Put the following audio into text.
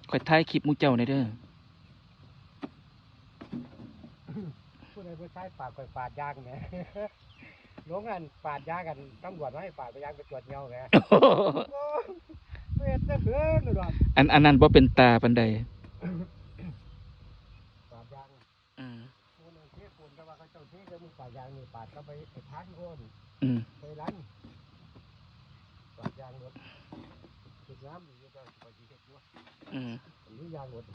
ຂ້ອຍຖ່າຍຄລິບໝູ່ເຈົ້າແດ່ເດີ. ຜູ້ໃດບໍ່ໃຊ້ປາດ ຂ້ອຍປາດຢາງແໝ ລົງອັນປາດຢາງກັນ ຕຳຫຼວດມາໃຫ້ປາດໄປຢາງໄປກວດເຫຍື້ອແໝ. ໂອ້ຍ ເຮັດແຕ່ເພິ່ນໂລດ. ອັນ ອັນນັ້ນບໍ່ເປັນຕາປານໃດ. ປາດຢາງ ອືມ ໝູ່ນັ້ນເທປູນ ແຕ່ວ່າເຂົາເຈົ້າເທແຕ່ໝູ່ປາດຢາງນີ້ ປາດເຂົ້າໄປໄອ້ທາງໂນ້ນ ອືມ ໄປຫຼັງ ປາດຢາງລົດ ເຮັດງາມດີຢູ່ ແຕ່ວ່າຂ້ອຍຊິເຮັດຢູ່ ອືມ ມີຢາງລົດ.